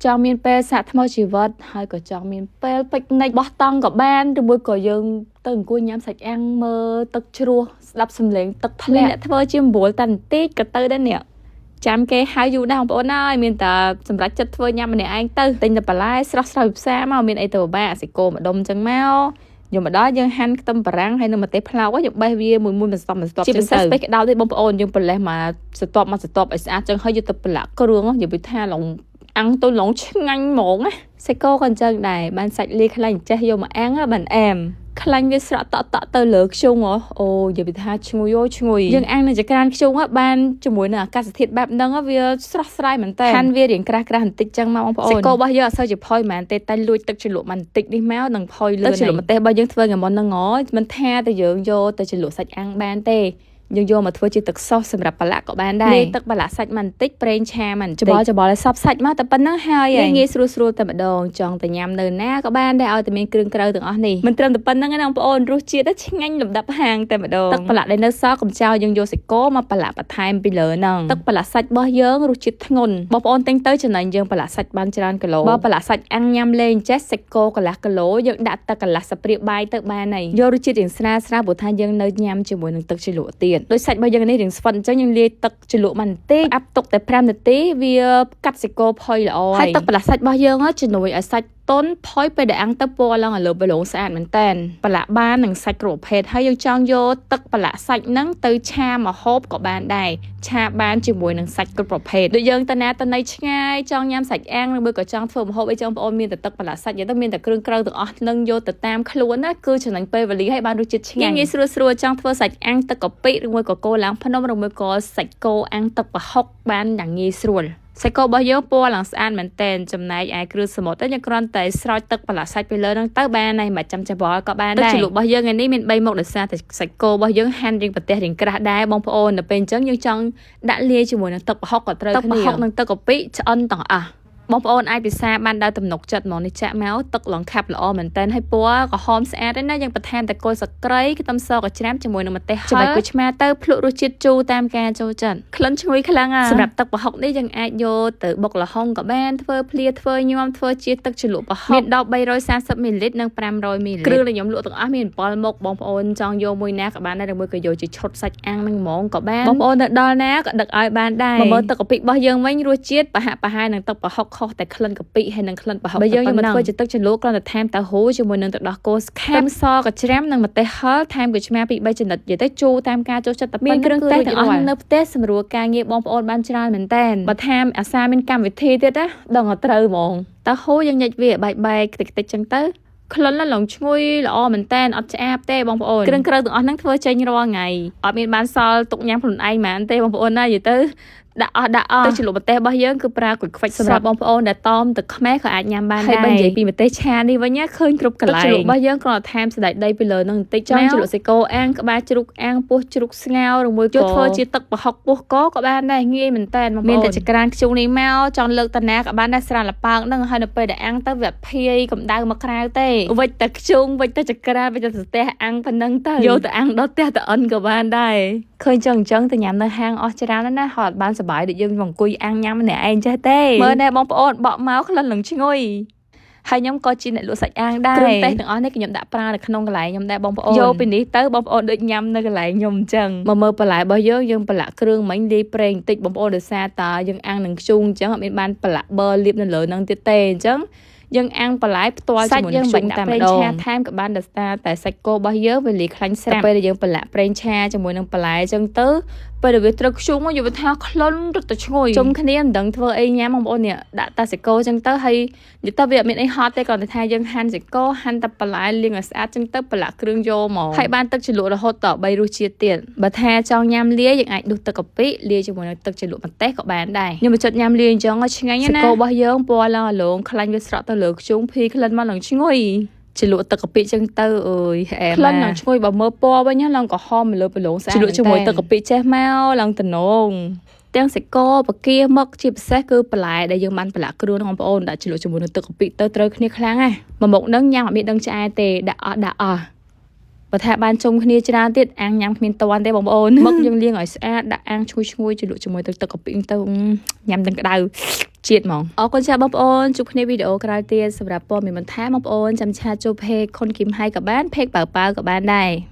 ចង់មានពេលសាកថ្មជីវិតហើយក៏ចង់មានពេលពិកនិចបោះតង់ក៏បានឬមួយក៏យើងទៅអង្គុយញ៉ាំសាច់អាំងមើលទឹកជ្រោះស្ដាប់សំឡេងទឹកធ្លាក់អ្នកធ្វើជាអំបួលតែបន្តិចក៏ទៅដែរនេះចាំគេហៅយូរណាស់បងប្អូនហើយមានតែសម្រាប់ចិត្តធ្វើញ៉ាំម្នាក់ឯងទៅទិញតែបន្លែស្រស់ស្រស់ពីផ្សារមកមានអីទៅពិបាកសាច់គោម្ដុំចឹងមកយកមកដល់យើងហាន់ខ្ទឹមបារាំងហើយនឹងម្ទេសផ្លោកយើងបេះវាមួយមួយបន្សប់បន្សប់ជាពិសេសស្ពៃក្តៅទេបងប្អូនយើងប្រលេះមកស្ទាប់មកស្ទាប់ឲ្យស្អាតចឹងហើយយកទៅប្រឡាក់គ្រឿងនិយាយថាឡងអាំងទៅឡងឆ្ងាញ់ហ្មងណាសាច់គោក៏អញ្ចឹងដែរបានសាច់លាយខ្លាញ់ចេះយកមកអាំងបានអែមខ្លាញ់វាស្រក់តក់តក់ទៅលើខ្ជុងហ៎អូនិយាយថាឈ្ងុយអូឈ្ងុយយើងអាំងនៅចក្រានខ្ជុងបានជាមួយនឹងអាកាសធាតុបែបហ្នឹងវាស្រស់ស្រាយមែនតើហាន់វារៀងក្រាស់ក្រាស់បន្តិចចឹងមកបងប្អូនសាច់គោរបស់យើងអត់សូវជាផុយហ្មងទេតែលួចទឹកជ្រលក់បន្តិចនេះមកនឹងផុយលឿនទឹកជ្រលក់ម្ទេសរបស់យើងធ្វើថ្ងៃមុនហ្នឹងហ៎មិនថាតែយើងយកទៅជ្រលក់សាច់អាំងបានទេយើងយកមកធ្វើជាទឹកសុសសម្រាប់ប្រឡាក់ក៏បានដែរលាយទឹកប្រឡាក់សាច់បន្តិចប្រេងឆាបន្តិចច្បល់ច្បល់ឲ្យសព្វសាច់មកតែប៉ុណ្្នឹងហើយងាយស្រួលស្រួលតែម្ដងចង់តែញ៉ាំនៅណាក៏បានដែរឲ្យតែមានគ្រឿងក្រៅទាំងអស់នេះមិនត្រឹមតែប៉ុណ្្នឹងទេណាបងប្អូនរសជាតិឆ្ងាញ់លំដាប់ហាងតែម្ដងទឹកប្រឡាក់ដែលនៅសល់កំចោលយើងយកសាច់គោមកប្រឡាក់បន្ថែមពីលើហ្នឹងទឹកប្រឡាក់សាច់របស់យើងរសជាតិធ្ងន់បងប្អូនទិញទៅចំណេញយើងប្រឡាក់សាច់បានច្រើនគីឡូបើប្រឡាក់សាច់អាំងញ៉ាំលេងចេះសាច់គោកន្លះគីឡូយើងដាក់ទឹកកន្លះស្លាបព្រាបាយទៅបានហើយយករសជាតិរៀងស្រាលស្រាលព្រោះថាយើងនៅញ៉ាំជាមួយនឹងទឹកជ្រលក់ទៀតដោយសាច់របស់យើងនេះរៀងស្វិតអញ្ចឹងយើងលាយទឹកជ្រលក់បន្តិចអាប់ទុកតែ5នាទីវាកាត់សាច់គោផុយល្អហើយទឹកប្រឡាក់សាច់របស់យើងជំនួយឲ្យសាច់តុនផុយពេលដែលអាំងទៅពណ៌ឡើងឲ្យលើបឡងស្អាតមែនតើប្រឡាក់បាននឹងសាច់គ្រប់ប្រភេទហើយយើងចង់យកទឹកប្រឡាក់សាច់ហ្នឹងទៅឆាម្ហូបក៏បានដែរឆាបានជាមួយនឹងសាច់គ្រប់ប្រភេទដូចយើងទៅណាទៅណីឆ្ងាយចង់ញ៉ាំសាច់អាំងឬមួយក៏ចង់ធ្វើម្ហូបអីចឹងបងប្អូនមានតែទឹកប្រឡាក់សាច់ទៅមានតែគ្រឿងក្រៅទាំងអស់នឹងយកទៅតាមខ្លួនណាគឺចំណេញពេលវេលាហើយបានរសជាតិឆ្ងាញ់ងាយស្រួលស្រួលចង់ធ្វើសាច់អាំងទឹកកាពិឬមួយក៏គោឡើងភ្នំឬមួយក៏សាច់គោអាំងទឹកប្រហុកបានយ៉ាងងាយស្រួលសាច់គោរបស់យើងពណ៌ឡើងស្អាតមែនទែនចំណែកឯគ្រឿងសមុទ្រទៅយើងគ្រាន់តែស្រោចទឹកប្រឡាក់សាច់ពីលើហ្នឹងទៅបានហើយមិនចាំច្បល់ក៏បានដែរទឹកជ្រលក់របស់យើងថ្ងៃនេះមាន3មុខដោយសារតែសាច់គោរបស់យើងហាន់រៀងប្រទេសរៀងក្រាស់ដែរបងប្អូនដល់ពេលអញ្ចឹងយើងចង់ដាក់លាយជាមួយនឹងទឹកប្រហុកក៏ត្រូវគ្នាទឹកប្រហុកនិងទឹកកាពិឆ្អិនទាំងអស់បងប្អូនអាចពិសាបានដោយទំនុកចិត្តហ្មងនេះចាក់មកទឹកឡងខាប់ល្អមែនតើហើយពណ៌ក្រហមស្អាតឯណាយើងបន្ថែមតែគល់សក្រីខ្ទឹមសក៏ច្រាមជាមួយនឹងម្ទេសហឹលច្បាច់គូឆ្មាទៅភ្លក់រសជាតិជូរតាមការចូលចិត្តក្លិនឈ្ងុយខ្លាំងអាសម្រាប់ទឹកប្រហុកនេះយើងអាចយកទៅបុកល្ហុងក៏បានធ្វើភ្លាធ្វើញាំធ្វើជាទឹកជ្រលក់ប្រហុកមានដល់330មីលីលីត្រនិង500មីលីលីត្រគ្រឿងដែលខ្ញុំលក់ទាំងអស់មាន7មុខបងប្អូនចង់យកមួយណាក៏បានដែរឬមួយក៏យកជាឈុតសាច់អាំងនឹងហ្មងក៏បានបងប្អូនទៅដល់ណាក៏ដឹកឲ្យបានដែរមកមើលទឹកកាពិរបស់យើងវិញរសជាតិប្រហាក់ប្រហែលនឹងទឹកប្រហុកខុសតែក្លិនកាពិហើយនិងក្លិនប្រហុកបើយើងយកមកធ្វើជាទឹកជ្រលក់គ្រាន់តែថែមតៅហ៊ូជាមួយនឹងទឹកដោះគោស្ខាប់ខ្ទឹមសក៏ច្រាមនិងម្ទេសហឹលថែមក្រូចឆ្មា2 3ចំណិតនិយាយទៅជូរតាមការចូលចិត្តតែមានគ្រឿងទេសទាំងអស់នៅផ្ទះសម្រួលការងារបងប្អូនបានច្រើនមែនតើបើថែមអាសាមានកម្មវិធីទៀតណាដឹងតែត្រូវហ្មងតៅហ៊ូយើងញិចវាបែកបែកតិចតិចចឹងទៅក្លិនឡើងឈ្ងុយល្អមែនតើអត់ឆ្អាបទេបងប្អូនគ្រឿងក្រៅទាំងអស់ហ្នឹងធ្វើចេញរាល់ថ្ងៃអត់មានបានសល់ទុកញ៉ាំខ្លួនឯងហ្មងទេបងប្អូនណានិយាយទៅដាក់អស់ដាក់អស់ទឹកជ្រលក់ម្ទេសរបស់យើងគឺប្រើគុយខ្វិចសម្រាប់បងប្អូនដែលតមទឹកខ្មេះក៏អាចញ៉ាំបានដែរហើយបើនិយាយពីម្ទេសឆានេះវិញណាឃើញគ្រប់កន្លែងទឹកជ្រលក់របស់យើងគ្រាន់តែថែមសណ្តែកដីពីលើនឹងបន្តិចចង់ជ្រលក់សាច់គោអាំងក្បាលជ្រូកអាំងពោះជ្រូកស្ងោរឬមួយក៏ធ្វើជាទឹកប្រហុកពោះកក៏បានដែរងាយមែនតើបងប្អូនមានតែចក្រានខ្ជុងនេះមកចង់លើកតាណាក៏បានដែរស្រាលលប៉ើងនឹងហើយនៅពេលដែលអាំងទៅវាភាយកម្ដៅមកក្រៅទេវិចតែខ្ជុងវិចតែចក្រានវិចតែស្ទះអាំងប៉ុណ្ណឹងទៅយកទៅអាំងដល់ផ្ទះទៅអិនក៏បានដែរឃើញចឹងចឹងទៅញ៉ាំនៅហាងអស់ច្រើនណាស់ហត់បានសប្បាយដូចយើងអង្គុយអាំងញ៉ាំម្នាក់ឯងចេះទេមើលណែបងប្អូនបក់មកក្លិននឹងឈ្ងុយហើយខ្ញុំក៏ជាអ្នកលក់សាច់អាំងដែរគ្រឿងទេសទាំងអស់នេះខ្ញុំដាក់ប្រើនៅក្នុងកន្លែងខ្ញុំដែរបងប្អូនយកពីនេះទៅបងប្អូនដូចញ៉ាំនៅកន្លែងខ្ញុំអញ្ចឹងមកមើលបន្លែរបស់យើងយើងប្រឡាក់គ្រឿងមិញលាយប្រេងបន្តិចបងប្អូនដោយសារតើយើងអាំងនឹងខ្ជុងអញ្ចឹងអត់មានបានប្រឡាក់ប័រលាបនៅលើនឹងទៀតទេអញ្ចឹងយើងអាំងបន្លែផ្ទាល់ជាមួយនឹងខ្ជុងតែម្ដងឆាថែមក៏បានដោយសារតែសាច់គោរបស់យើងវាលាយខ្លាញ់ស្រាប់ពេលដែលយើងប្រឡាក់ប្រេងឆាជាមួយនឹងបន្លែអញ្ចឹងទៅពេលដែលវាត្រូវខ្ជុងមកយកវាថាក្លិនរត់ទៅឈ្ងុយជុំគ្នាមិនដឹងធ្វើអីញ៉ាំបងប្អូននេះដាក់តែសាច់គោអញ្ចឹងទៅហើយនិយាយទៅវាអត់មានអីហត់ទេគ្រាន់តែថាយើងហាន់សាច់គោហាន់តែបន្លែលាងឲ្យស្អាតអញ្ចឹងទៅប្រឡាក់គ្រឿងយកមកហើយបានទឹកជ្រលក់រហូតដល់3រសជាតិទៀតបើថាចង់ញ៉ាំលាយយើងអាចដួសទឹកកាពិលាយជាមួយនឹងទឹកជ្រលក់ម្ទេសក៏បានដែរខ្ញុំមកចិត្តញ៉ាំលាយអញ្ចឹងឆ្ងាញ់ណាស់សាច់គោរបស់យើងពណ៌ឡើងអាឡងខ្លាញ់វាស្រក់ទៅលើខ្ជុងភីក្លិនមកឡើងឈ្ងុយជ្រលក់ទឹកកាពិចឹងទៅអើយអែមក្លិនឡើងឈ្ងុយបើមើលពណ៌វិញឡើងក្រហមលើប្រឡងស្អាតជ្រលក់ជាមួយទឹកកាពិចេះមកឡើងតំណងទាំងសាច់គោបកាមឹកជាពិសេសគឺបន្លែដែលយើងបានប្រឡាក់គ្រឿងបងប្អូនដាក់ជ្រលក់ជាមួយនឹងទឹកកាពិទៅត្រូវគ្នាខ្លាំងណាស់មួយមុខហ្នឹងញ៉ាំអត់មានដឹងឆ្អែតទេដាក់អស់ដាក់អស់បើថាបានជុំគ្នាច្រើនទៀតអាំងញ៉ាំគ្មានតាន់ទេបងប្អូនមឹកយើងលាងឲ្យស្អាតដាក់អាំងឈ្ងុយឈ្ងុយជ្រលក់ជាមួយទឹកកាពិទៅញ៉ាំទាំងក្តៅ ជាតិហ្មងអរគុណចាស់បងប្អូនជួបគ្នាវីដេអូក្រោយទៀតសម្រាប់ព័ត៌មានបន្ថែមបងប្អូនចាំ chat ចូល page ខុនគឹមហៃក៏បាន page ប៉ៅប៉ៅក៏បានដែរ។